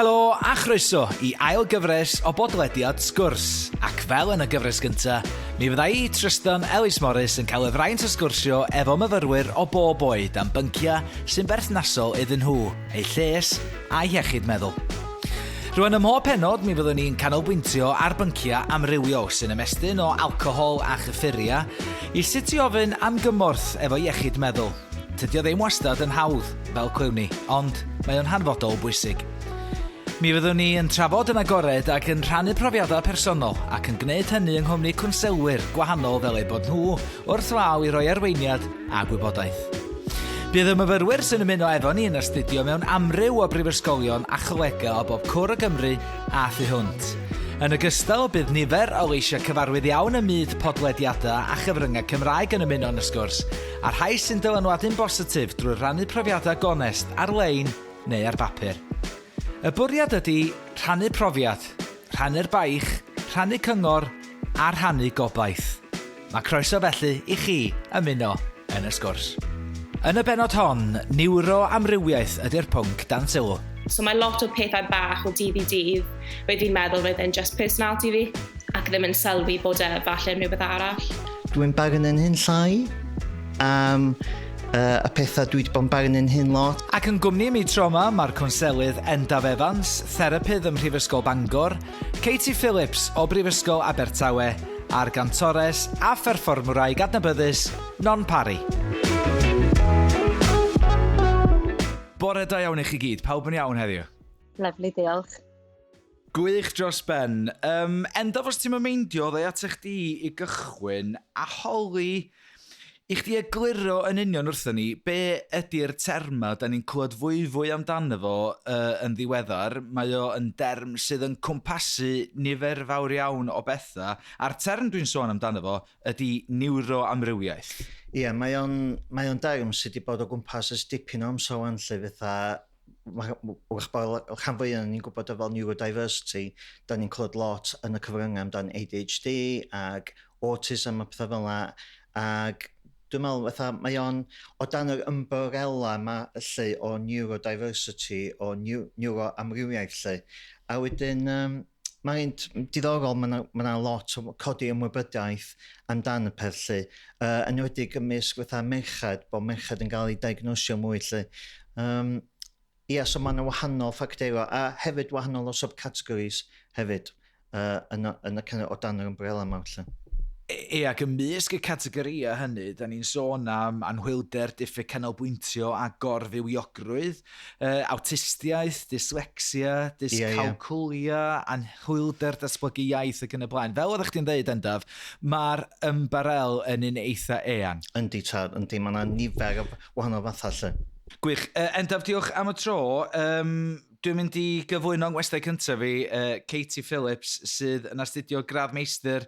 Helo a chroeso i ail gyfres o bodlediad Sgwrs. Ac fel yn y gyfres gynta, mi fydda i, Trystan Ellis Morris, yn cael y fraint o sgwrsio efo myfyrwyr o bob oed am bynciau sy'n berthnasol iddyn nhw, eu lles a'u hiechyd meddwl. Rwan ym mhob pennod mi fyddwn ni'n canolbwyntio ar bynciau amrywiol sy'n ymestyn o alcohol a chyffuriau i sut i ofyn am gymorth efo iechyd meddwl. Tydi o ddim wastad yn hawdd, fel clywn ni, ond mae o'n hanfodol bwysig. Mi fyddwn ni yn trafod yn agored ac yn rhannu profiadau personol ac yn gwneud hynny yng nghwmni cwnselwyr gwahanol fel eu bod nhw wrth law i roi arweiniad a gwybodaeth. Bydd y myfyrwyr sy'n ymuno efo ni yn astudio mewn amryw o brifysgolion a cholegau o bob cwr o Gymru a thu hwnt. Yn ogystal, bydd nifer o leisiau cyfarwydd iawn ym myd podlediadau a chyfryngau Cymraeg yn ymuno yn y sgwrs, a rhai sy'n dylanwadu'n bositif drwy rannu profiadau gonest ar-lein neu ar bapur. Y bwriad ydy rhannu profiad, rhannu'r baich, rhannu cyngor a rhannu gobaith. Mae croeso felly i chi ymuno yn y sgwrs. Yn y bennod hon, niwroamrywiaeth ydy'r pwnc dan sylw. So mae lot o pethau bach o dydd i dydd, roedd fi'n meddwl roedd e'n just personality fi, ac ddim yn sylwi bod e falle yn rhywbeth arall. Dwi'n barnu'n hun llai am y pethau dwi wedi bod yn barnu'n hun lot. Ac yn gwmni mi tro 'ma, mae'r cwnselydd Endaf Evans, therapydd ym Mhrifysgol Bangor, Katie Phillips o Brifysgol Abertawe a'r gantores a pherfformwraig adnabyddus Non Parry. Bore da iawn i chi gyd, pawb yn iawn heddiw? Lyfli, diolch. Gwych dros ben. Endaf, os ti'm yn meindio, ddoi ata chdi i gychwyn a holi i chdi egluro yn union wrthon ni be ydy'r terma da ni'n clywed fwyfwy amdano fo yn ddiweddar. Mae o yn derm sydd yn cwmpasu nifer fawr iawn o bethau, a'r term dwi'n sôn amdano fo ydy niwroamrywiaeth. Ie, mae o'n, mae o'n derm sydd wedi bod o gwmpas ers dipyn o amser wan 'lly, fatha wrach bod rhan fwyaf ni'n gwybod o fel neurodiversity, da ni'n clywed lot yn y cyfryngau amdan ADHD ag autism a pethau fel yna, ac dwi'n meddwl fatha mae o'n o dan yr ymbarela yma lle o neurodiversity, o neuroamrywiaeth lle. A wedyn mae'n diddorol, mae yna ma lot o codi ymwybydiaeth amdan y peth lle. Enwedig ymysg fatha merched, bod merched yn cael eu diagnosio mwy lle. Ia, so mae yna wahanol ffactorau, a hefyd wahanol o subcategories hefyd yn y, yn y, kind of, o dan yr umbrella yma lle. Ie, ac ymysg y categorïau hynny, da ni'n sôn am anhwylder, diffyg canolbwyntio a gorfywiogrwydd, awtistiaeth, dyslexia, dyscalculia, anhwylder datblygu iaith ac yn y blaen. Fel oeddech chdi'n dweud, Endaf, mae'r ymbarel yn un eitha eang. Yndi, tad, yndi. Mae yna nifer o wahanol fathau lle. Gwych. Endaf, diolch am y tro. Dwi'n mynd i gyflwyno ngwestai cyntaf fi, Katie Phillips, sydd yn astudio gradd meistr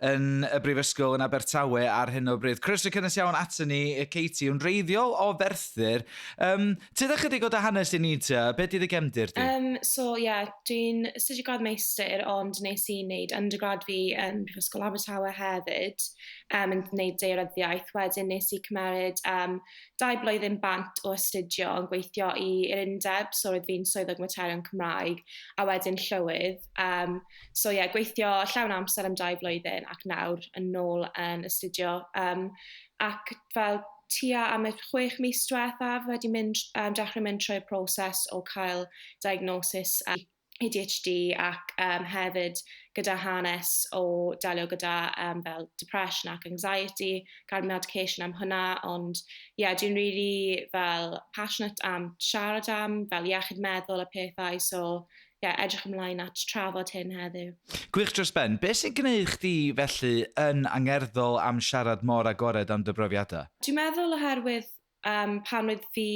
yn y Brifysgol yn Abertawe ar hyn o bryd. Croeso cynnes iawn ato ni, Katie, yn wreiddiol o Ferthyr. Tyd â chydig o dy hanes i ni te, be 'di dy gefndir di? So ie, yeah, dwi'n astudio gradd meistr, ond nes i wneud undergrad fi yn Prifysgol Abertawe hefyd, yn gwneud daearyddiaeth. Wedyn nes i cymeryd 2 blwyddyn bant o astudio yn gweithio i'r undeb, so roedd fi'n swyddog materion Cymraeg, a wedyn llywydd. So ie, yeah, gweithio llawn amser am 2 flwyddyn ac nawr yn ôl yn astudio. Ac fel tua am y 6 mis diwethaf wedi mynd, dechrau mynd trwy'r proses o cael diagnosis ADHD ac hefyd gyda hanes o delio gyda fel depression ac anxiety, cael medication am hwnna, ond ie, yeah, dwi'n really fel passionate am siarad am fel iechyd meddwl a pethau, so ie, yeah, edrych ymlaen at trafod hyn heddiw. Gwych dros ben. Be sy'n gwneud chdi felly yn angerddol am siarad mor agored am dy brofiadau? Dwi'n meddwl oherwydd pan oedd fi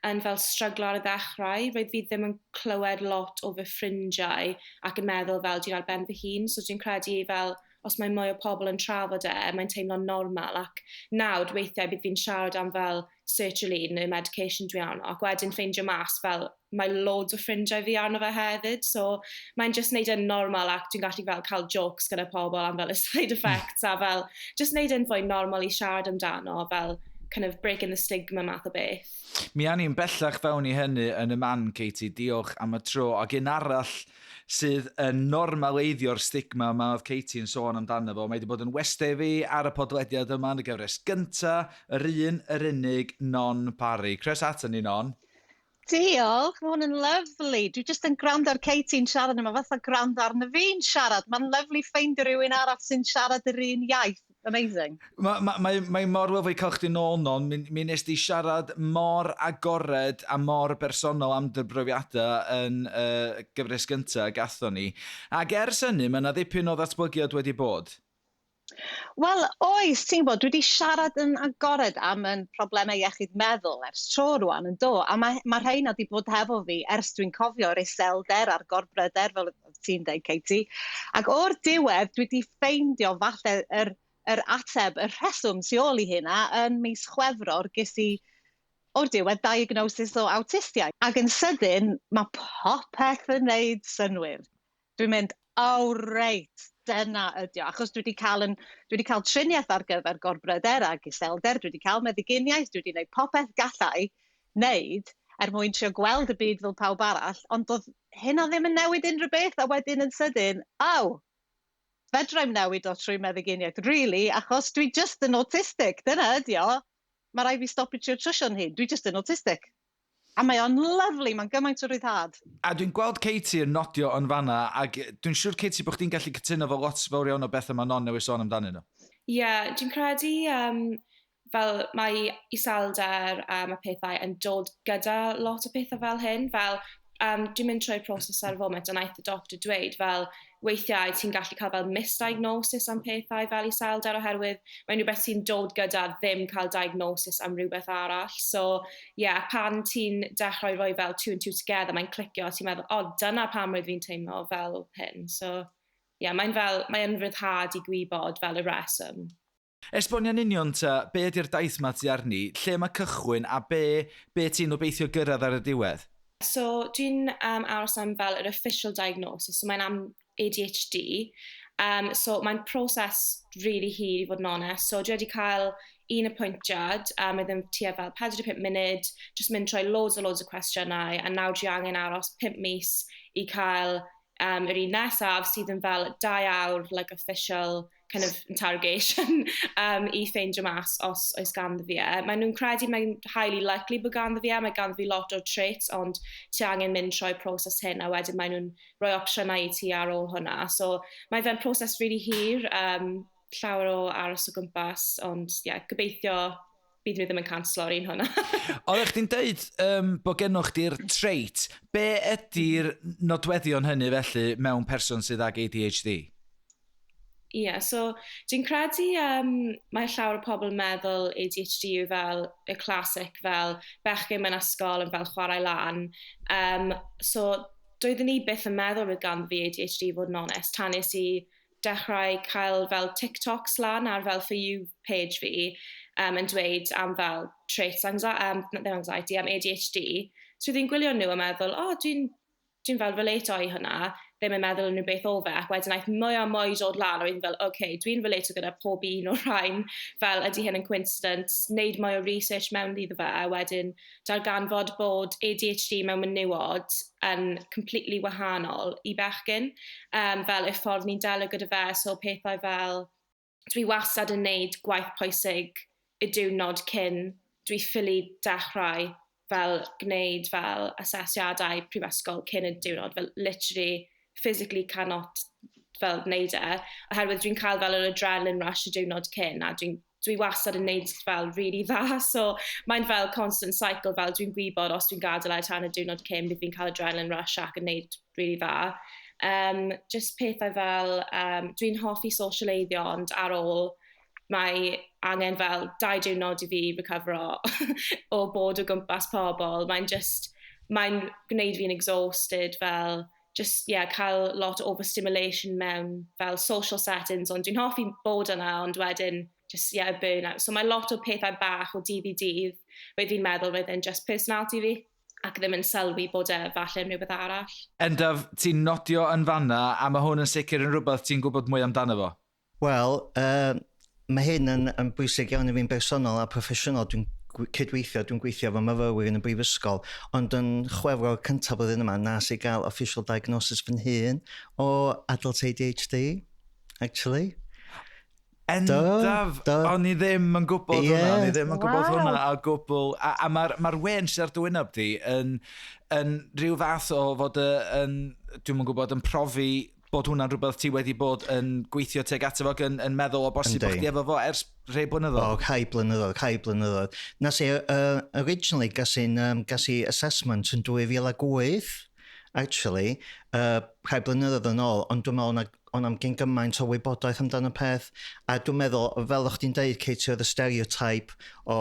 yn fel stryglo ar y ddechrau, roedd fi ddim yn clywed lot o fy ffrindiau ac yn meddwl fel dwi'n ar ben fy hun, so dwi'n credu fel os mae mwy o pobl yn trafod e, mae'n teimlo'n normal, ac nawr weithiau bydd fi'n siarad am fel sertraline neu medication dwi arno, ac wedyn ffeindio mas fel mae loads o ffrindiau fi arno fe hefyd, so mae'n just neud e'n normal ac dwi'n gallu fel cael jokes gyda pobl am fel y side effects a fel just neud e'n fwy normal i siarad amdano, fel Kind of breaking the stigma math o beth. Mi awn ni'n bellach fewn i hynny yn y man, Katie, diolch am y tro. Ac un arall sydd yn normaleiddio'r stigma yma oedd Katie yn sôn amdano fo. Mae wedi bod yn westei fi ar y podlediad yma yn y gyfres gynta, yr un, yr unig, Non Parry. Croeso ato ni, Non. Diolch, mae hwn yn lovely. Dwi jyst yn gwrando ar Katie'n siarad yma, fatha gwrando arno fi'n siarad. Mae'n lovely ffeindio rhywun arall sy'n siarad yr un iaith. Amazing. Mae ma, ma, mae mor lyfli cael chdi nôl, Non. Mi nes di siarad mor agored a mor bersonol am dy brofiadau yn gyfres gyntaf gathon ni. Ac ers hynny, mae yna ddipyn o ddatblygiad wedi bod. Wel, oes, ti'n gwybod, dwi wedi siarad yn agored am yn problemau iechyd meddwl ers tro rwan yn do, a mae rheina wedi bod hefo fi ers dwi'n cofio yr iselder a'r gorbryder, fel ti'n dweud, Katie. Ac o'r diwedd, dwi wedi ffeindio falle yr ateb, y rheswm tu ôl i hynna, yn mis Chwefror, ges i o'r diwedd diagnosis o awtistiaeth. Ac yn sydyn, mae popeth yn neud synwyr. Dwi'n mynd, "Oh reit, dyna ydi o." Achos dwi wedi cael triniaeth ar gyfer gorbryder ac iselder, dwi wedi cael meddyginiaeth, dwi wedi gwneud popeth gallai wneud er mwyn trio gweld y byd fel pawb arall, ond doedd hynna ddim yn newid unrhyw beth, a wedyn yn sydyn, aw, fedrai'm newid o trwy meddyginiaeth, really, achos dwi just yn autistic, dyna ydi o. Mae rhaid fi stopio trio trwsio'n hun, dwi just yn autistic. A mae o'n lovely, mae'n gymaint o ryddhad. A dwi'n gweld Katie yn nodio yn fanna, ac dwi'n siŵr, Katie, bod chdi'n gallu cytuno fo lot fawr iawn o bethau mae Non newydd sôn amdanyn nhw. Ie, yeah, dwi'n credu fel mae iselder a pethau yn dod gyda lot o pethau fel hyn. Fel, dwi'n mynd trwy'r proses ar y foment, a naeth y doctor dweud fel weithiau ti'n gallu cael fel misdiagnosis am pethau fel iselder oherwydd mae'n rhywbeth sy'n dod gyda ddim cael diagnosis am rhywbeth arall. So, yeah, pan ti'n dechrau rhoi fel two and two together, mae'n clicio a ti'n meddwl, "O, oh, dyna pam roedd fi'n teimlo fel hyn." So, yeah, mae'n fel, mae'n ryddhad i gwybod fel y reswm. Esbonia'n union ta, be ydy'r daith ma ti arni, lle mae cychwyn a be ti'n obeithio gyrraedd ar y diwedd? So, dwi'n aros am fel yr official diagnosis, so mae'n am ADHD. So mae'n proses really hir i fod yn onest. So dwi wedi cael un apwyntiad, oedd yn tua fel 45 munud, just mynd trwy loads o loads o cwestiynau, a nawr dwi angen aros 5 mis i cael yr un nesaf sydd yn fel 2 awr, like official kind of interrogation i ffeindio mas os oes ganddo fi e. Maen nhw'n credu mae'n highly likely bod ganddo fi e, mae ganddo fi lot o traits, ond ti angen mynd trwy proses hyn a wedyn maen nhw'n rhoi opsiynau i ti ar ôl hwnna. So mae fe'n proses really hir, llawer o aros o gwmpas, ond yeah, gobeithio bydd nhw ddim yn canslo'r un hwnna. Oeddech chdi'n deud bod gennych chdi'r trait. Be ydy'r nodweddion hynny felly mewn person sydd ag ADHD? Ie, yeah, so dwi'n credu mae llawer o pobl yn meddwl ADHD yw fel y classic, fel bechgyn mewn ysgol yn fel chwarae lan. So doeddwn i byth yn meddwl roedd gan fi ADHD, fod yn onest, tan nes i dechrau cael fel TikToks lan ar fel For You page fi yn dweud am fel traits, anxiety, ddim anxiety, am ADHD. So dwi'n gwylio nhw a meddwl, "O, oh, dwi'n fel relate i hwnna," ddim yn meddwl unrhyw beth o fe, ac wedyn aeth mwy a mwy dod lan, a wedyn fel, "Oce, okay, dwi'n relate gyda pob un o'r rhain, fel ydy hyn yn coincidence?" Wneud mwy o research mewn iddo fe, a wedyn darganfod bod ADHD mewn menywod yn completely wahanol i bechgyn, fel y ffordd ni'n delio gyda fe, so pethau fel, dwi wastad yn neud gwaith pwysig y diwrnod cyn, dwi ffili dechrau fel gwneud fel asesiadau prifysgol cyn y diwrnod, fel literally physically cannot fel wneud e, oherwydd dwi'n cael fel yr adrenaline rush y diwrnod cyn, a dwi wastad yn neud fel really dda, so mae'n fel constant cycle, fel dwi'n gwybod os dwi'n gadael e tan y diwrnod cyn, bydd fi'n cael adrenaline rush ac yn neud really dda. Just pethau fel, dwi'n hoffi socialeiddio, ond ar ôl mae angen fel 2 diwrnod i fi recovero o bod o gwmpas pobl. Mae'n just, mae'n gwneud fi'n exhausted fel, just, yeah, cael lot o overstimulation mewn fel social settings, ond dwi'n hoffi bod yna, ond wedyn, just, yeah, burnout. So mae lot o pethau bach o dydd i dydd, roedd fi'n meddwl roedd yn just personality fi ac ddim yn sylwi bod e falle yn rhywbeth arall. Endaf, ti'n nodio yn fanna, a mae hwn yn sicr yn rhywbeth ti'n gwybod mwy amdano fo? Wel, Mae hyn yn bwysig iawn i fi'n bersonol a proffesiynol. Dwi'n cydweithio, dwi'n gweithio efo myfyrwyr yn y brifysgol, ond yn Chwefror cyntaf blwyddyn yma, nas i gael official diagnosis fy hun o adult ADHD, actually. Endaf, o'n i ddim yn gwybod hwnna, o'n i ddim yn gwybod hwnna o gwbl. A mae'r ma wen sydd ar dy wyneb di yn rhyw fath o fod yn, dwi'm yn gwybod, yn profi bod hwnna'n rhywbeth ti wedi bod yn gweithio tuag ato fo ac yn meddwl o bosib bod chdi efo fo ers rhai blynyddoedd. O, rhai blynyddoedd, rhai blynyddoedd. Nes i, originally, gas i assessment yn 2008, actually, rhai blynyddoedd yn ôl, ond dwi'n meddwl na o'n am gen gymaint o wybodaeth amdano peth, a dwi'n meddwl, fel o'ch chdi'n deud, Katie, oedd y stereotype o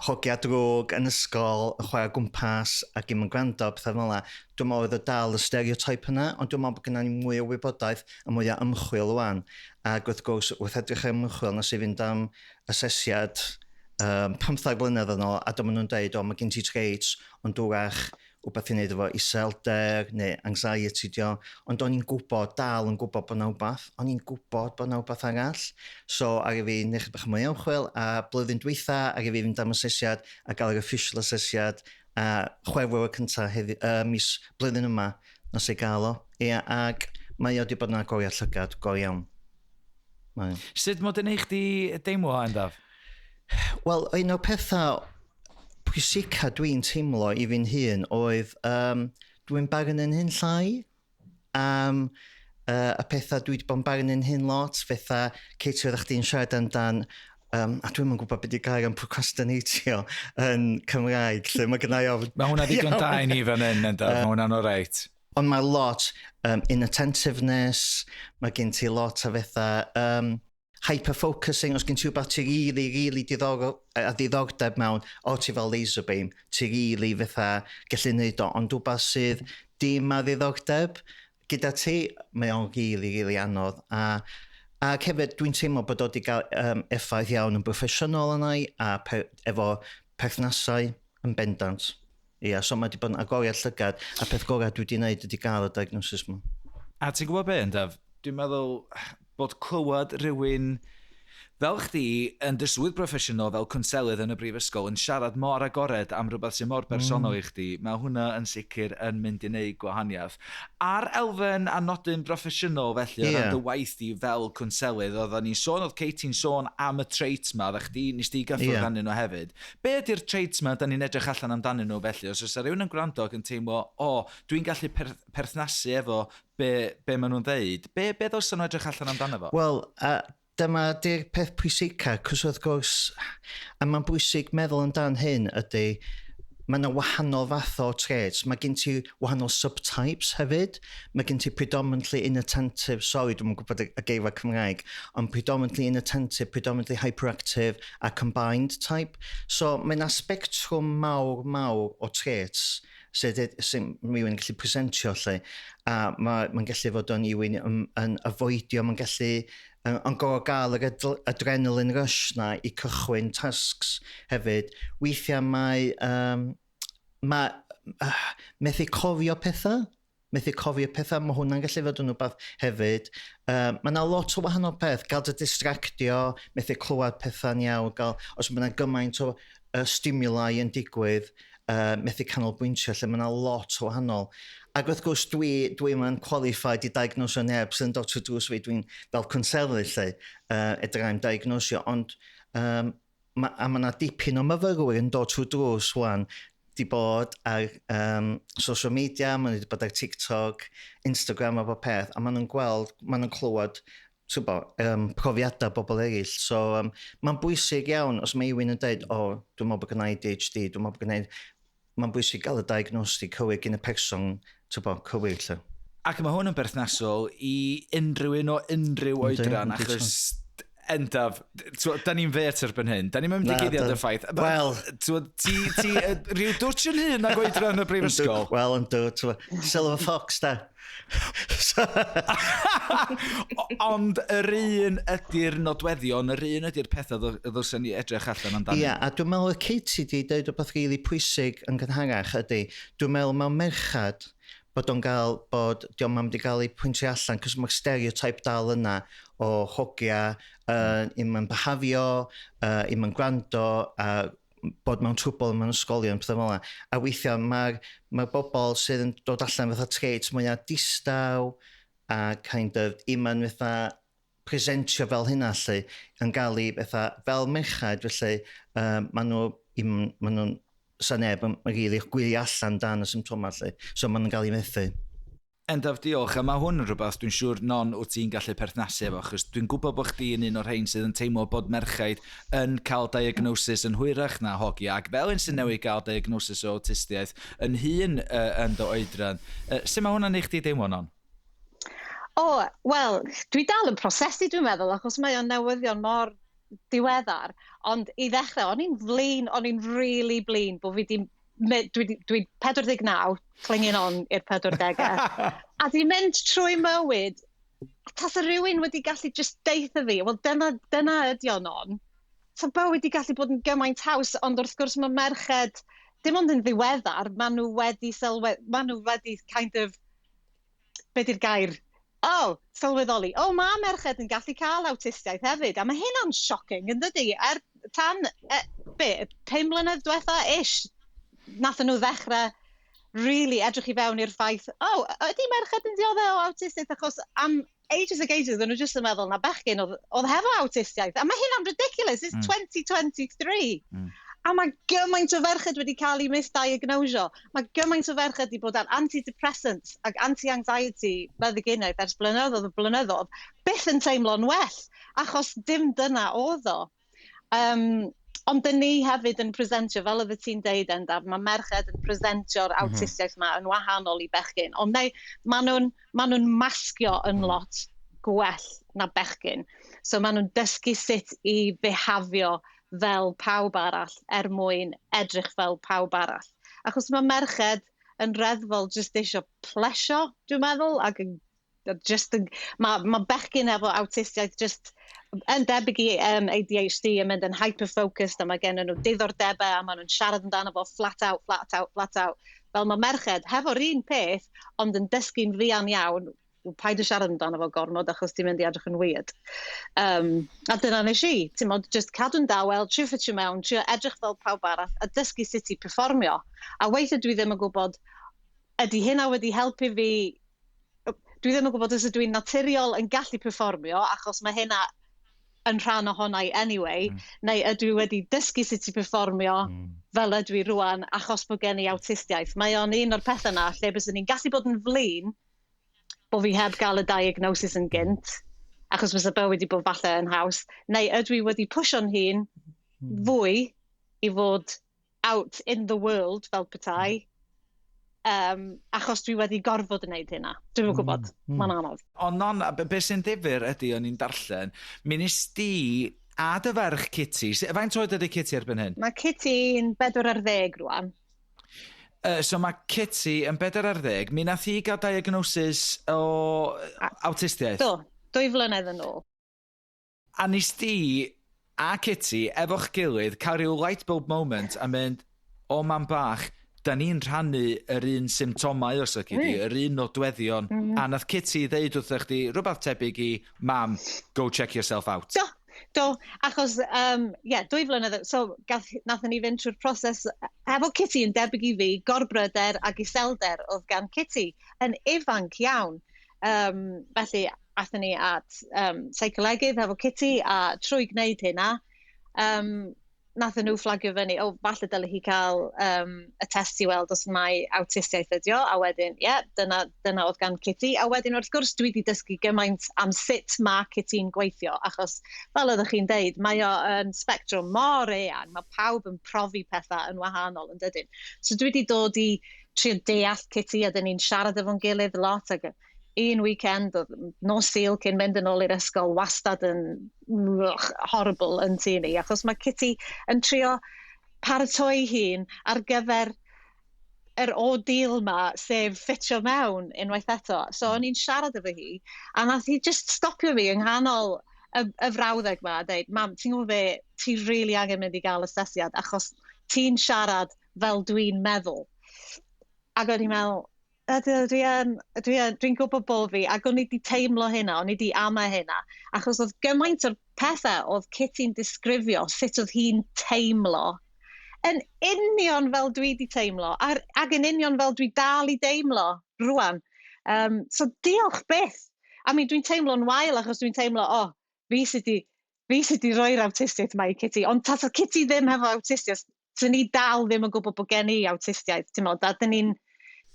hogia drwg yn ysgol, yn chwarae gwmpas ac ddim yn gwrando, pethau fel yna. Dwi'n meddwl oedd y dal y stereotype yna, ond dwi'n meddwl bod gennym ni mwy o wybodaeth a mwy o ymchwil wan. Ac wrth gwrs, wrth edrych ar ymchwil, nes i fynd am asesiad 15 blynedd yn ôl, a dyma nhw'n deud, o, mae gen ti traits, ond wrach wbeth i wneud efo iselder neu anxiety dio, ond o'n i'n gwybod, dal yn gwybod bod 'na wbath, o'n i'n gwybod bod 'na wbath arall. So ar i fi wneud bach mwy o ymchwil, a blwyddyn dwytha, ar i fi fynd am asesiad a gael yr official asesiad, a Chwefror y cyntaf heddi, mis blwyddyn yma, nes i gael o. Ia, ac mae o wedi bod yn agoriad llygad go iawn. Mae. Sut mod yn eich di deimlo, Endaf? Wel, un o'r pethau pwysica dwi'n teimlo i fi'n hun oedd dwi'n barn yn hyn llai am y pethau dwi wedi bod yn barn yn hyn lot, fatha Katie oeddech chdi'n siarad amdan, a dwi'm yn gwybod beth di gair am procrastinatio yn Cymraeg, lle mae gennau ofn. Mae hwnna ddigon da i ni fan hyn, Endaf, mae hwnna'n oreit. Ond mae lot inattentiveness, mae gen ti lot o fatha hyper-focusing, os gen ti rhywbeth ti really, really diddorol, a diddordeb mewn, o ti fel laser beam, ti really fatha gallu neud o, ond rhywbeth sydd dim a ddiddordeb gyda ti, mae o'n really, really anodd. A hefyd, dwi'n teimlo bod o wedi cael effaith iawn yn broffesiynol yna i, a efo perthnasau yn bendant. Ia, so mae wedi bod yn agoriad llygad, a peth gorau dwi wedi gwneud ydy gael y diagnosis yma. A ti'n gwybod be, Endaf? Dwi'n meddwl bod clywed rhywun fel chdi yn dy swydd broffesiynol fel cwnselydd yn y brifysgol yn siarad mor agored am rhywbeth sy'n mor bersonol i chdi, mae hwnna yn sicr yn mynd i wneud gwahaniaeth. Ar elfen a nodyn broffesiynol felly, o ran dy waith di fel cwnselydd, oedden ni'n sôn, oedd Katie'n sôn am y traits ma, oeddech chdi, nes di gyffwrdd arnyn nhw hefyd. Be ydy'r traits ma da ni'n edrych allan amdanyn nhw felly? Os oes rhywun yn gwrando ac yn teimlo, o, dwi'n gallu perthnasu efo be maen nhw'n ddeud, be ddylsen nhw edrych allan amdano fo? Wel, dyma di'r peth pwysica, cos wrth gwrs, a mae'n bwysig meddwl amdan hyn ydy, mae yna wahanol fath o traits. Mae gen ti wahanol subtypes hefyd. Mae gen ti predominantly inattentive, sorry, dwi'n gwybod y geirfa Cymraeg, ond predominantly inattentive, predominantly hyperactive a combined type. So mae yna spectrwm mawr, mawr o traits sydd rhywun yn gallu presentio lle. A mae'n gallu fod yn rhywun yn avoidio, mae'n gallu yn gorfod gael yr adrenaline rush na i cychwyn tasks hefyd. Weithiau mae methu cofio pethau, methu cofio pethau, mae hwnna'n gallu fod yn rhywbeth hefyd. Mae yna lot o wahanol peth, gael dy distractio, methu clywed pethau'n iawn, gael, os mae yna gymaint o stimuli yn digwydd, methu canolbwyntio, lle mae yna lot o wahanol. Ac wrth gwrs, dwi yn qualified i diagnosio neb sy'n dod trwy drws fi, dwi'n fel cwnselydd lle, edrych am diagnosio, ond a mae yna dipyn o myfyrwyr yn dod trwy drws wan, di bod ar social media, maen nhw wedi bod ar TikTok, Instagram a bob peth, a maen nhw'n gweld, maen nhw'n clywed bo, profiadau bobl eraill. So mae'n bwysig iawn os mae rhywun yn dweud, o, oh, dwi'n meddwl bod gynna i ADHD, dwi'n meddwl bod gynna i. Mae'n bwysig gael y diagnostic cywir gen y person, ti'n bo, cywir lle. Ac mae hwn yn berthnasol i unrhyw un o unrhyw oedran, achos Endaf, da ni'n fet erbyn hyn. Da ni'n mynd i guddiad y ffaith. Wel. Ti rhyw dwtch yn hyn ag oedran y brifysgol. Wel, yndw, ti'n bo, Silver Fox, da. Ond yr un ydy'r nodweddion, yr un ydy'r pethau ddylsen ni edrych allan amdano. Ia, a dwi'n meddwl y Katie di dweud rhywbeth rili pwysig yn gynharach ydy, dwi'n meddwl mewn merchad bod o'n gael, bod diolch am wedi cael ei pwyntio allan, cos mae'r stereotype dal yna. o hogia i'm yn behafio, i'm yn gwrando, a bod mewn trwbl mewn ysgolion, pethau fel yna. A weithiau mae'r mae bobl sydd yn dod allan fatha traits mwyaf distaw a kind of i'm yn fatha presentio fel hynna lle, yn gael ei fatha fel merched felly maen nhw, maen nhw'n sa neb yn rili gwylio allan dan y symptomau lle. So maen nhw'n gael ei methu. Endaf, diolch. A mae hwn yn rhywbeth dwi'n siŵr, Non, wyt ti'n gallu perthnasu efo, achos dwi'n gwybod bod chdi yn un o'r rhain sydd yn teimlo bod merchaid yn cael diagnosis yn hwyrach na hogia, ac fel un sy'n newydd gael diagnosis o awtistiaeth yn hun yn dy oedran. Sut mae hwnna'n neud chdi deimlo, Non? O, wel, dwi dal yn prosesu, dwi'n meddwl, achos mae o'n newyddion mor diweddar. Ond i ddechrau, o'n i'n flin, o'n i'n really blin bod fi di dwi 49, clinging on i'r 40au, a di mynd trwy mywyd, tasa rhywun wedi gallu just deutha fi, wel dyna ydi o'n on. So bywyd wedi gallu bod yn gymaint haws, ond wrth gwrs mae merched, dim ond yn ddiweddar, maen nhw wedi sylwe, maen nhw wedi kind of, be di'r gair? Oh, sylweddoli. Oh, mae merched yn gallu cael awtistiaeth hefyd. A mae hynna'n shocking, yn dydi? Tan, be, 5 mlynedd diwetha ish, nathon nhw ddechrau really edrych i fewn i'r ffaith, oh, ydy merched yn dioddef o awtistiaeth? Achos am ages ag ages, oedden nhw jyst yn meddwl na bechgyn oedd hefo awtistiaeth. A mae hynna'n ridiculous, it's 2023. A mae gymaint o ferched wedi cael eu misdiagnosio. Mae gymaint o ferched wedi bod ar antidepressants ac anti-anxiety meddyginiaeth ers blynyddoedd o blynyddoedd, byth yn teimlo'n well, achos dim dyna oedd o. Ond dyn ni hefyd yn presentio, fel oedd ti'n deud, Endaf, mae merched yn presentio'r awtistiaeth yma yn wahanol i bechgyn. Ond neu, maen nhw'n ma nhw masgio yn lot gwell na bechgyn. So maen nhw'n dysgu sut i behafio fel pawb arall er mwyn edrych fel pawb arall. Achos mae merched yn reddfol jyst eisiau plesio, dwi'n meddwl, ac yn just yn, mae bechgyn efo awtistiaeth just yn debyg i ADHD yn mynd yn hyper-focused a mae gen nhw diddordebau a maen nhw'n siarad amdano fo flat out, flat out, flat out. Fel mae merched hefo'r un peth, ond yn dysgu'n fuan iawn, wel, paid o siarad amdano fo gormod achos ti'n mynd i edrych yn weird. A dyna nes i, ti'n modd, just cadw'n dawel, trio ffitio mewn, trio edrych fel pawb arall, a dysgu sut i perfformio. A weithiau dwi ddim yn gwybod, ydy hynna wedi helpu fi, dwi ddim yn gwybod os ydw i'n naturiol yn gallu perfformio, achos mae hynna yn rhan ohona i anyway, neu ydw i wedi dysgu sut i perfformio fel ydw i rwan, achos bod gen i awtistiaeth. Mae o'n un o'r pethau yna lle byswn i'n gallu bod yn flin bod fi heb gael y diagnosis yn gynt, achos fysa bywyd wedi bod falle yn haws, neu ydw i wedi pwsio'n hun fwy i fod out in the world fel petai, achos dwi wedi gorfod yn gwneud hynna. Dwi'm yn gwybod, mae'n anodd. Ond Non, a be sy'n ddifyr ydy o'n i'n darllen, mi nes di a dy ferch Kitty, faint oed ydy Kitty erbyn hyn? Mae Kitty'n 14 rwan. So mae Kitty yn 14, mi nath hi gael diagnosis o awtistiaeth. Do, 2 flynedd yn ôl. A nes di a Kitty efo'ch gilydd cael rhyw light bulb moment a mynd, "O mam bach, da ni'n rhannu yr un symptomau os ydy di, yr un nodweddion." A nath Kitty ddeud wrthych chdi rhywbeth tebyg i, "Mam, go check yourself out." Do, achos, yeah, 2 flynedd, so nathon ni fynd trwy'r proses efo Kitty yn debyg i fi, gorbryder ac iselder oedd gan Kitty yn ifanc iawn. Felly, athon ni at seicolegydd efo Kitty a trwy gwneud hynna, nathon nhw fflagio fyny, o, falle dyle hi cael y test i weld os mai awtistiaeth ydi o, a wedyn, ie, yeah, dyna oedd gan Kitty. A wedyn, wrth gwrs, dwi wedi dysgu gymaint am sut mae Kitty'n gweithio, achos, fel oeddech chi'n deud, mae o yn spectrum mor eang, mae pawb yn profi pethau yn wahanol, yn dydyn. So dwi wedi dod i trio deall Kitty, a dyn ni'n siarad efo'n gilydd lot, ac un weekend, oedd nos Sul cyn mynd yn ôl i'r ysgol, wastad yn ugh, horrible yn tŷ ni, achos mae Kitty yn trio paratoi hun ar gyfer yr ordeal ma, sef ffitio mewn unwaith eto. So o'n i'n siarad efo hi, a nath hi just stopio fi yng nghanol y frawddeg ma a dweud, "Mam, ti'n gwybod be, ti really angen mynd i gael asesiad, achos ti'n siarad fel dwi'n meddwl." Ac o'n i'n meddwl, Ydw, dwi'n gwybod bod fi, ac o'n i wedi teimlo hynna, o'n i wedi ama hynna, achos oedd gymaint o'r pethau oedd Kitty'n disgrifio sut oedd hi'n teimlo, yn union fel dwi wedi teimlo, ac yn union fel dwi dal i deimlo rwan. So diolch byth. I mean, dwi'n teimlo'n wael achos dwi'n teimlo, oh, fi sydd wedi roi'r awtistiaeth yma i Kitty, ond tasa Kitty ddim hefo awtistiaeth, dyn ni dal ddim yn gwybod bod gen i awtistiaeth, ti'n meddwl, da, dyn ni'n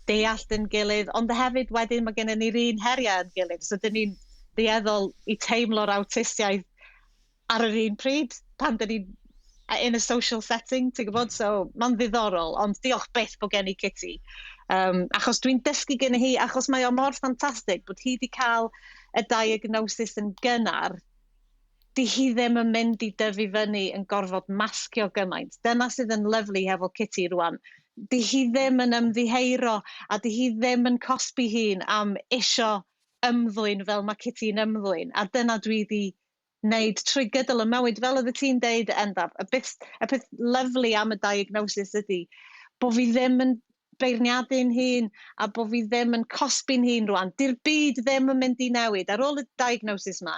deall yn gilydd, ond hefyd wedyn mae gennym ni'r un heriau yn gilydd, so dyn ni'n dueddol i teimlo'r awtistiaeth ar yr un pryd, pan dyn ni'n in a social setting, ti'n gwybod? So, mae'n ddiddorol, ond diolch byth bod gen i Kitty. Achos dwi'n dysgu gen hi, achos mae o mor ffantastig bod hi wedi cael y diagnosis yn gynnar, di hi ddim yn mynd i dyfu fyny yn gorfod masgio gymaint. Dyna sydd yn lyfli hefo Kitty rwan. Di hi ddim yn ymddiheuro a di hi ddim yn cosbi hun am isio ymddwyn fel mae Kitty'n ymddwyn. A dyna dwi wedi wneud trwy gydol y mywyd, fel oedd ti'n deud, Endaf, y peth lyfli am y diagnosis ydy bod fi ddim yn beirniadu'n hun a bod fi ddim yn cosbi'n hun rwan. Di'r byd ddim yn mynd i newid. Ar ôl y diagnosis ma,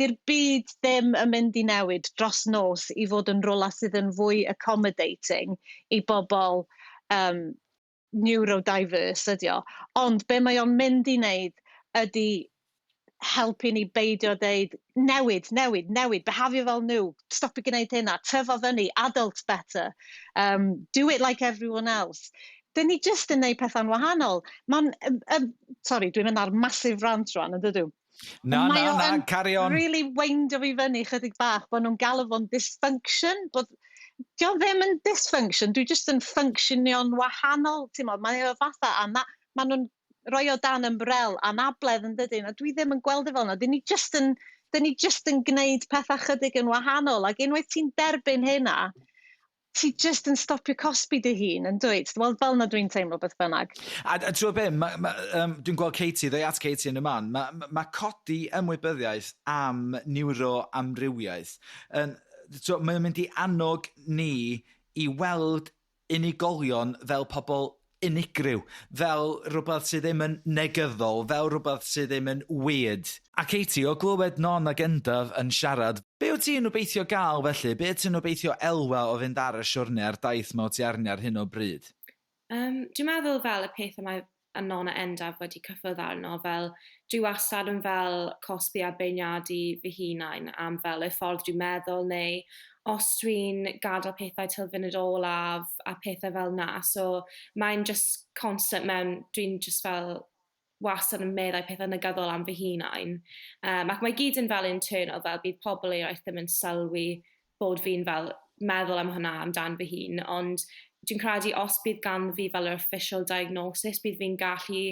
di'r byd ddim yn mynd i newid dros nos i fod yn rwla sydd yn fwy accommodating i bobl neurodiverse ydi o. Ond be mae o'n mynd i wneud ydy helpu ni beidio deud newid, newid, newid, behafio fel nhw, stopio gwneud hynna, tyfa fyny, adult better, do it like everyone else. Dyn ni just yn neud pethau'n wahanol. Mae'n, sorry, dwi'n mynd ar massive rant rwan, yn dydw? Na, Mae na, o na, yn carry on. really weindio fi fyny chydig bach, bod nhw'n galw fo'n dysfunction, bod dio ddim yn dysfunction, dwi just yn functionio'n wahanol, ti'n mo, mae o fatha, a na, ma nhw'n rhoi o dan umbrella anabledd yn dydyn, a dwi ddim yn gweld e fel yna, dyn ni just yn gwneud pethau chydig yn wahanol, ac unwaith ti'n derbyn hynna, ti just yn stopio cosbi dy hun, yn dwyt? Wel, fel na dwi'n teimlo beth bynnag. A ti'n gwybod be, dwi'n gweld Katie, ddoi at Katie yn y man, mae ma codi ymwybyddiaeth am neuroamrywiaeth, yn, so, mae'n mynd i annog ni i weld unigolion fel pobl unigryw, fel rhywbeth sydd ddim yn negyddol, fel rhywbeth sydd ddim yn weird. A Katie, o glywed Non ac Endaf yn siarad, be wyt ti'n obeithio gael felly? Be wyt ti'n obeithio elwa o fynd ar y siwrne a'r daith ma o ti arni ar hyn o bryd? Dwi'n meddwl fel y peth y mae a Non a Endaf wedi cyffwrdd arno, fel dwi wastad yn fel cosbi a beirniadu fy hunain am fel y ffordd dwi'n meddwl neu os dwi'n gadael pethau til funud olaf a pethau fel na. So mae'n just constant mewn, dwi'n just fel wastad yn meddwl pethau negyddol am fy hunain. Ac mae gyd yn fel internal, fel bydd pobl eraill ddim yn sylwi bod fi'n fel meddwl am hwnna amdan fy hun, ond dwi'n credu os bydd gan fi fel yr official diagnosis, bydd fi'n gallu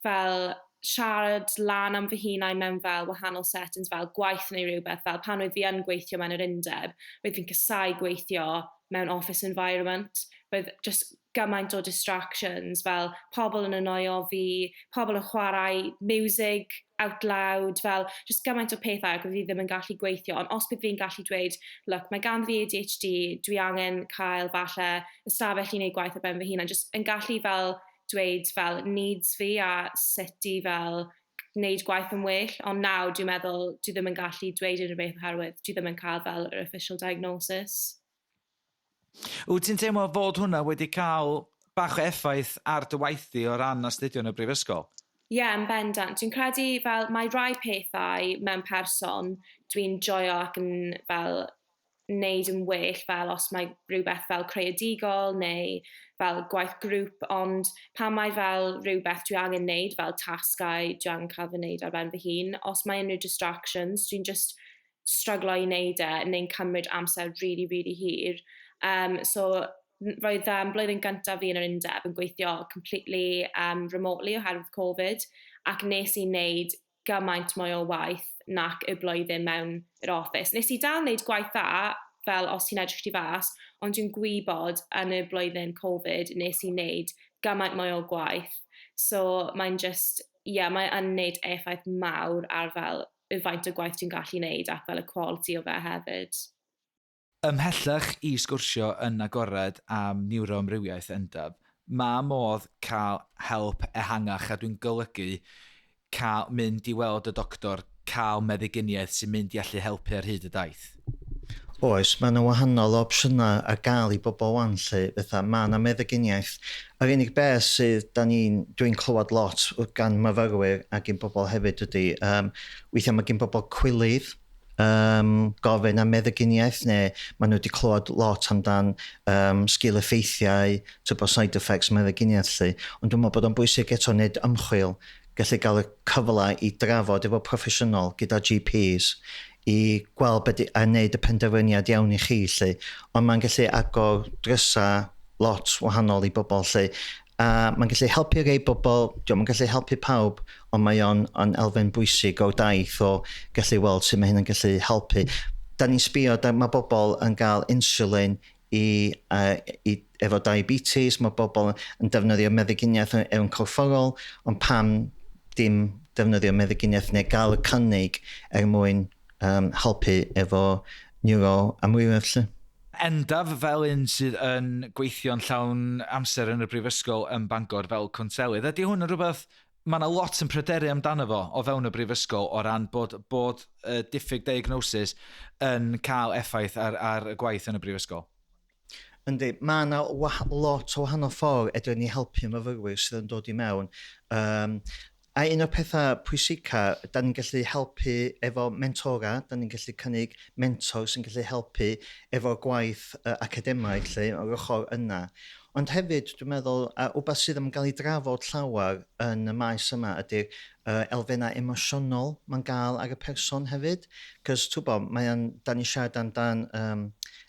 fel siarad lan am fy hunain mewn fel wahanol settings, fel gwaith neu rhywbeth, fel pan oedd fi yn gweithio mewn yr undeb, roedd fi'n casáu gweithio mewn office environment, roedd just gymaint o distractions, fel pobl yn annoio fi, pobl yn chwarae music out loud, fel just gymaint o pethau ac oedd fi ddim yn gallu gweithio. Ond os bydd fi'n gallu dweud, "Look, mae gan fi ADHD, dwi angen cael falle ystafell i wneud gwaith ar ben fy hun," a just yn gallu fel dweud fel needs fi a sut i fel wneud gwaith yn well, ond nawr dwi'n meddwl dwi ddim yn gallu dweud unrhyw beth oherwydd dwi ddim yn cael fel yr official diagnosis. Wyt ti'n teimlo fod hwnna wedi cael bach o effaith ar dy waith di o ran astudio yn y brifysgol? Ie, yeah, yn bendant. Dwi'n credu fel mae rai pethau mewn person dwi'n joio ac yn fel wneud yn well, fel os mae rhywbeth fel creadigol neu fel gwaith grŵp, ond pan mae fel rhywbeth dwi angen wneud, fel tasgau dwi angen cael fy wneud ar ben fy hun, os mae unrhyw distractions, dwi'n just struglo i wneud e neu'n cymryd amser really, really hir. So, roedd blwyddyn gyntaf fi yn yr undeb yn gweithio completely remotely oherwydd Covid, ac nes i wneud gymaint mwy o waith nac y blwyddyn mewn yr office. Nes i dal wneud gwaith dda, fel os ti'n edrych tu fas, ond dwi'n gwybod yn y blwyddyn Covid nes i wneud gymaint mwy o gwaith. So mae'n just, ie, yeah, mae yn wneud effaith mawr ar fel y faint o gwaith ti'n gallu wneud ac fel y quality o fe hefyd. Ymhellach i sgwrsio yn agored am neuroamrywiaeth, Endaf, Mae modd cael help ehangach, a dwi'n golygu cael mynd i weld y doctor, cael meddyginiaeth sy'n mynd i allu helpu ar hyd y daith. Oes, mae yna wahanol opsiynau ar gael i bobl wan, lle, fatha, mae yna meddyginiaeth. Yr unig beth sydd, dwi'n clywed lot gan myfyrwyr a gyn bobl hefyd ydy, weithiau mae gen bobl cwilydd gofyn am meddyginiaeth, neu maen nhw wedi clywed lot amdan sgil effeithiau, typo side effects meddyginiaeth, lle. Ond dwi'n meddwl bod o'n bwysig eto wneud ymchwil, gallu gael y cyfle i drafod efo proffesiynol gyda GPs, i gweld be a wneud y penderfyniad iawn i chi, lle. Ond mae'n gallu agor drysa lot wahanol i bobl, lle. A mae'n gallu helpu rei bobl, mae'n gallu helpu pawb, ond mae o'n elfen bwysig o'r daith o gallu weld sut mae hyn yn gallu helpu. Da ni'n sbio, mae bobl yn cael insulin i efo diabetes, mae bobl yn defnyddio meddyginiaeth efo'n corfforol, ond pam dim defnyddio meddyginiaeth neu gael y cynnig er mwyn helpu efo neuroamrywiaeth, lle. Endaf, fel un sydd yn gweithio'n llawn amser yn y brifysgol yn Bangor fel cwnselydd, ydy hwn yn rhywbeth mae yna lot yn pryderu amdano fo o fewn y brifysgol o ran bod diffyg diagnosis yn cael effaith ar y gwaith yn y brifysgol? Yndi, mae yna lot o wahanol ffordd edrych ni helpu myfyrwyr sydd yn dod i mewn. A un o'r pethau pwysica, da ni'n gallu helpu efo mentora, da ni'n gallu cynnig mentor sy'n gallu helpu efo gwaith academaidd, lle, o'r ochr yna. Ond hefyd, dwi'n meddwl, wbath sydd yn cael ei drafod llawer yn y maes yma ydy'r elfennau emosiynol mae'n gael ar y person hefyd. Cos, ti'n gwybod, da ni'n siarad amdan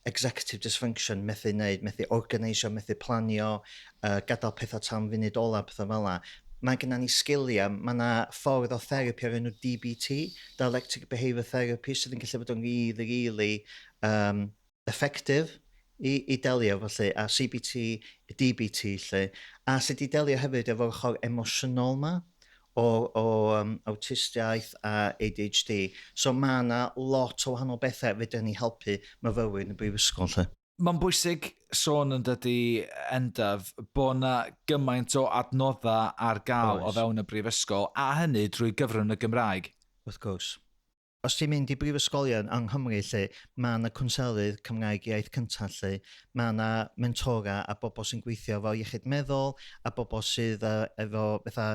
executive dysfunction, methu wneud, methu organisio, methu planio, gadael pethau tan funud ola, pethau fel yna. Mae gennym ni sgiliau, mae yna ffordd o therapi o'r enw DBT, Dialectic Behaviour Therapy, sydd yn gallu bod yn really, really effective i delio felly, a CBT, DBT lle, a sydd i delio hefyd efo'r ochr emosiynol ma o awtistiaeth a ADHD. So mae yna lot o wahanol bethau fedrwn ni helpu myfyrwyr yn y brifysgol lle. Mae'n bwysig sôn yn dydy, Endaf, bod yna gymaint o adnoddau ar gael o fewn y brifysgol, a hynny drwy gyfrwng y Gymraeg. Wrth gwrs. Os ti'n mynd i brifysgolion yng Nghymru, lle, mae yna cwnselydd Cymraeg iaith cyntaf, lle, mae yna mentora a bobl sy'n gweithio efo iechyd meddwl, a bobl sydd efo fatha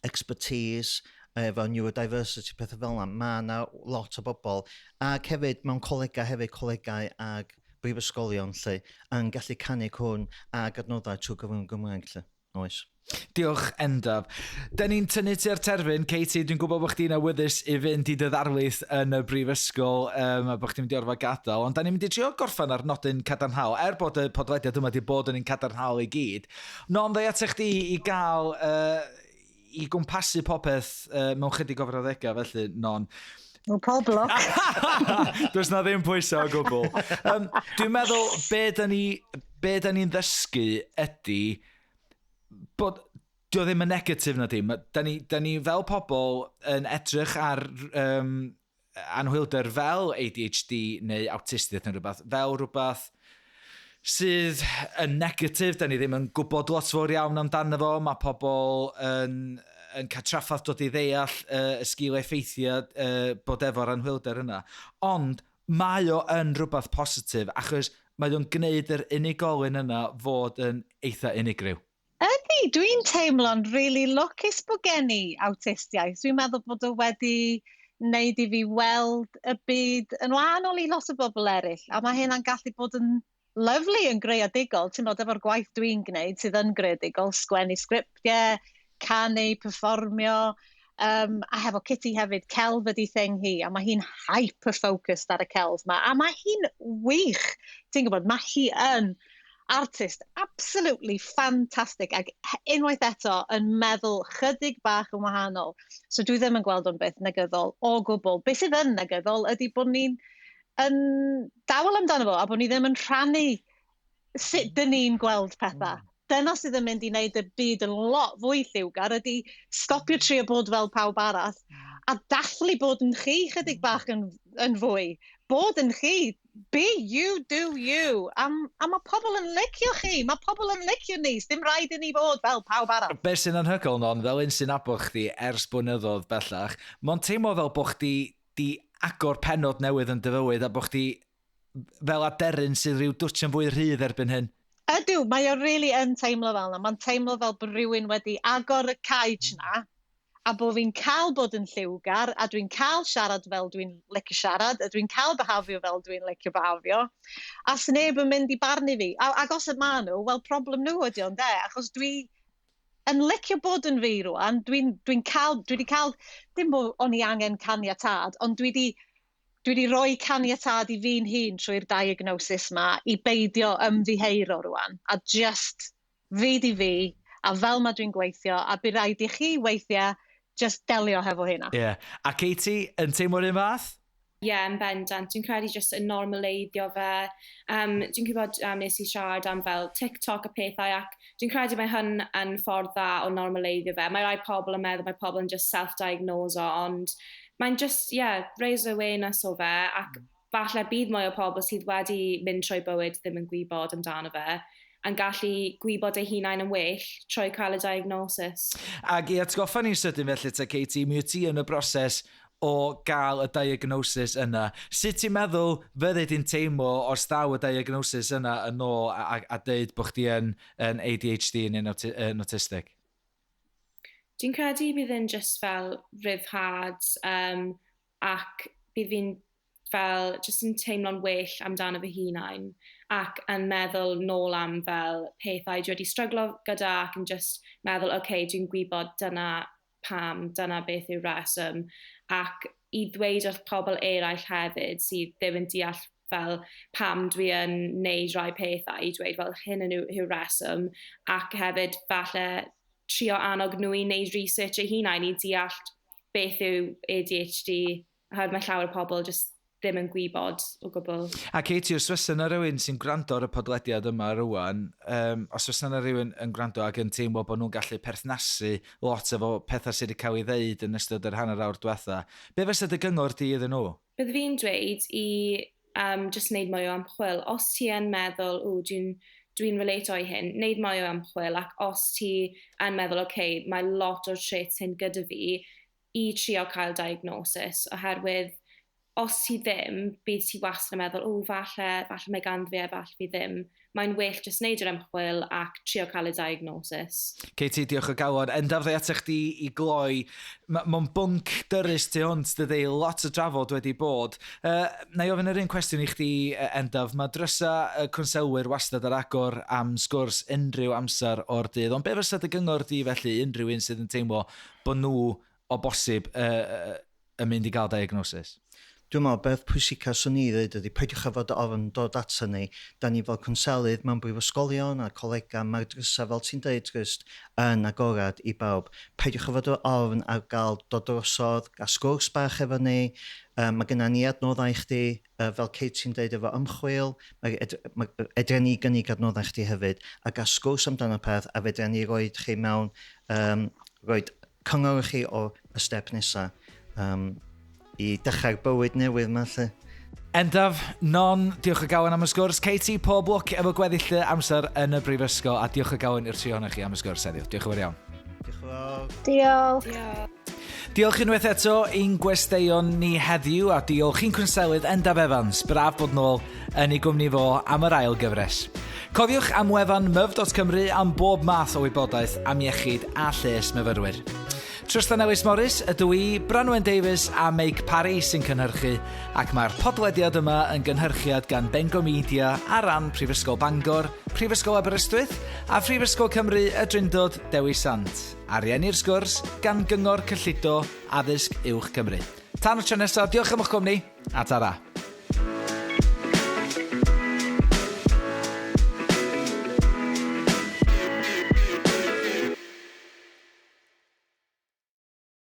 expertise, efo neurodiversity, pethau fel yna. Mae yna lot o bobl. Ac hefyd, mewn colegau hefyd, colegau ag brifysgolion, lle, yn gallu cynnig hwn ag adnoddau trwy gyfrwng Gymraeg, lle. Oes. Diolch, Endaf. Da ni'n tynnu tua'r terfyn. Katie, dwi'n gwybod bod chdi'n awyddus i fynd i dy ddarlith yn y brifysgol, a bod chdi'n mynd i orfod gadael, ond da ni'n mynd i trio gorffen ar nodyn cadarnhaol, er bod y podlediad yma wedi bod yn un cadarnhaol i gyd. Non, ddeu ata chdi i gael i gwmpasu popeth mewn chydig o frawddegau, felly, Non. No problem. Does na ddim pwysau o gwbl. Dwi'n meddwl be da ni'n ddysgu ydy bod dio ddim yn negatif na dim. Da ni fel pobl yn edrych ar anhwylder fel ADHD neu awtistiaeth neu rhywbeth, fel rhywbeth sydd yn negatif. Da ni ddim yn gwybod lot fawr iawn amdano fo. Mae pobl yn cael trafferth dod i ddeall y sgil effeithiau bod efo'r anhwylder yna. Ond mae o yn rhywbeth positif, achos mae o'n gwneud yr unigolyn yna fod yn eitha unigryw. Ydy, dwi'n teimlo'n really lwcus bod gen i awtistiaeth. Dwi'n meddwl bod o wedi wneud i fi weld y byd yn wahanol i lot o bobl eraill. A mae hynna'n gallu bod yn lovely yn greadigol. Ti'n meddwl, efo'r gwaith dwi'n gwneud sydd yn greadigol, sgwennu sgriptiau, canu, perfformio, a hefo Kitty hefyd, celf ydi thing hi, a mae hi'n hyper-focused ar y celf ma, a mae hi'n wych. Ti'n gwybod, mae hi yn artist absolutely fantastic, ac unwaith eto yn meddwl chydig bach yn wahanol. So dwi ddim yn gweld o'n beth negyddol o gwbl. Beth sydd yn negyddol ydy bod ni'n yn dawel amdano fo, a bod ni ddim yn rhannu sut dyn ni'n gweld pethau. Dyna sydd yn mynd i wneud y byd yn lot fwy lliwgar ydy stopio trio bod fel pawb arall a dathlu bod yn chi chydig bach yn fwy. Bod yn chi. Be you, do you. A mae pobl yn licio chi. Mae pobl yn licio ni. Dim rhaid i ni fod fel pawb arall. Be sy'n anhygoel, Non, fel un sy'n nabod chdi ers blynyddoedd bellach, mae'n teimlo fel bod chdi di agor pennod newydd yn dy fywyd a bod chdi fel aderyn sydd rhyw dwtsh yn fwy rhydd erbyn hyn. Ydw, mae o really yn teimlo fel yna. Mae'n teimlo fel bod rhywun wedi agor y cage na, a bod fi'n cael bod yn lliwgar, a dwi'n cael siarad fel dwi'n licio siarad, a dwi'n cael behafio fel dwi'n licio behafio, a sneb yn mynd i barnu fi. Ac os y ma nhw, wel, problem nhw ydi o'n de, achos dwi yn licio bod yn fi rwan, dwi wedi cael, dim bod o'n i angen caniatâd, ond dwi wedi rhoi caniatâd i fi'n hun trwy'r diagnosis ma i beidio ymddiheuro rwan, a just fi di fi, a fel ma dwi'n gweithio, a by rhaid i chi weithiau just delio hefo hynna. Ie. Yeah. A Katie, yn teimlo'r un fath? Ie, yeah, yn bendant. Dwi'n credu jyst yn normaleiddio fe. Dwi'n gwybod nes i siarad am fel TikTok a pethau ac dwi'n credu mae hyn yn ffordd dda o normaleiddio fe. Mae rai pobl yn meddwl mae pobl yn just self-diagnose, ond mae'n just, yeah, raise awareness o fe ac falle bydd mwy o pobl sydd wedi mynd trwy bywyd ddim yn gwybod amdano fe yn gallu gwybod eu hunain yn well trwy cael y diagnosis. Ac i atgoffa ni'n sydyn felly ta, Katie, mi wyt ti yn y broses o gael y diagnosis yna. Sut ti'n meddwl fyddi di'n teimlo os daw y diagnosis yna yn ôl a deud bod chdi yn ADHD neu'n autistic? Dwi'n credu bydd yn just fel rhyddhad ac bydd fi'n fel just yn teimlo'n well amdano fy hunain ac yn meddwl nôl am fel pethau dwi wedi stryglo gyda ac yn just meddwl, oce, okay, dwi'n gwybod dyna pam, dyna beth yw'r reswm, ac i ddweud wrth pobl eraill hefyd sydd ddim yn deall fel pam dwi yn neud rai pethau, i dweud fel hyn yn yw'r reswm, ac hefyd falle trio annog nhw i wneud research eu hunain i deall beth yw ADHD, oherwydd mae llawer o pobl just ddim yn gwybod o gwbl. A Katie, os fysa yna rhywun sy'n gwrando ar y podlediad yma rwan, os fysa yna rhywun yn gwrando ac yn teimlo bod nhw'n gallu perthnasu lot efo pethau sydd wedi cael ei ddeud yn ystod yr hanner awr diwetha, be fysa dy gyngor di iddyn nhw? Bydd fi'n dweud i just wneud mwy o ymchwil. Os ti yn meddwl, o, dwi'n relate o'i hyn, wneud mwy o ymchwil, ac os ti yn meddwl, oce, okay, mae lot o'r traits hyn gyda fi, i trio cael diagnosis, oherwydd os ti ddim, bydd ti wastad yn meddwl, o, falle mae ganddo fi a falle fi ddim. Mae'n well jyst wneud yr ymchwil ac trio cael y diagnosis. Katie, diolch o galon. Endaf, ddoi atach chdi i gloi. Mae'n bwnc dyrys tu hwnt, dydy, lot o drafod wedi bod. Na i ofyn yr un cwestiwn i chdi, Endaf. Mae drysa y cwnselwyr wastad ar agor am sgwrs unrhyw amser o'r dydd. Ond be fysa dy gyngor di felly unrhyw un sydd yn teimlo bod nhw o bosib yn mynd i gael diagnosis? Dwi'n meddwl, beth pwysica swn i ddweud ydy peidiwch â fod ofn dod ato ni. Da ni fel cwnselydd mewn brifysgolion a colega, mae'r drysa, fel ti'n dweud, Trist, yn agorad i bawb. Peidiwch â fod ofn ar gael dod drosodd, gael sgwrs bach efo ni. Mae gennym ni adnoddau i chdi, fel Kate ti'n dweud efo ymchwil, mae edrych ni gynnig adnoddau chdi hefyd, a gael sgwrs amdano peth, a fedra ni roed chi mewn, roed cyngor i chi o y step nesaf i dechrau'r bywyd newydd yma, lle. Endaf, Non, diolch o galon am y sgwrs. Katie, pob lwc efo gweddill y amser yn y brifysgol, a diolch o galon i'r tri ohonoch chi am y sgwrs heddiw. Diolch yn fawr iawn. Diolch yn fawr. Diolch. Diolch. Diolch unwaith eto i'n gwesteion ni heddiw, a diolch i'n cwnselydd Endaf Evans. Braf bod nôl yn ei gwmni fo am yr ail gyfres. Cofiwch am wefan myf.cymru am bob math o wybodaeth am iechyd a lles myfyrwyr. Trystan Ellis Morris ydw i, Branwen Davies a Meic Parry sy'n cynhyrchu, ac mae'r podlediad yma yn gynhyrchiad gan Bengo Media ar ran Prifysgol Bangor, Prifysgol Aberystwyth a Phrifysgol Cymru y Drindod Dewi Sant. Ariennir sgwrs gan Gyngor Cyllido Addysg Uwch Cymru. Tan y tro nesaf, diolch am eich cwmni, a ta-ra.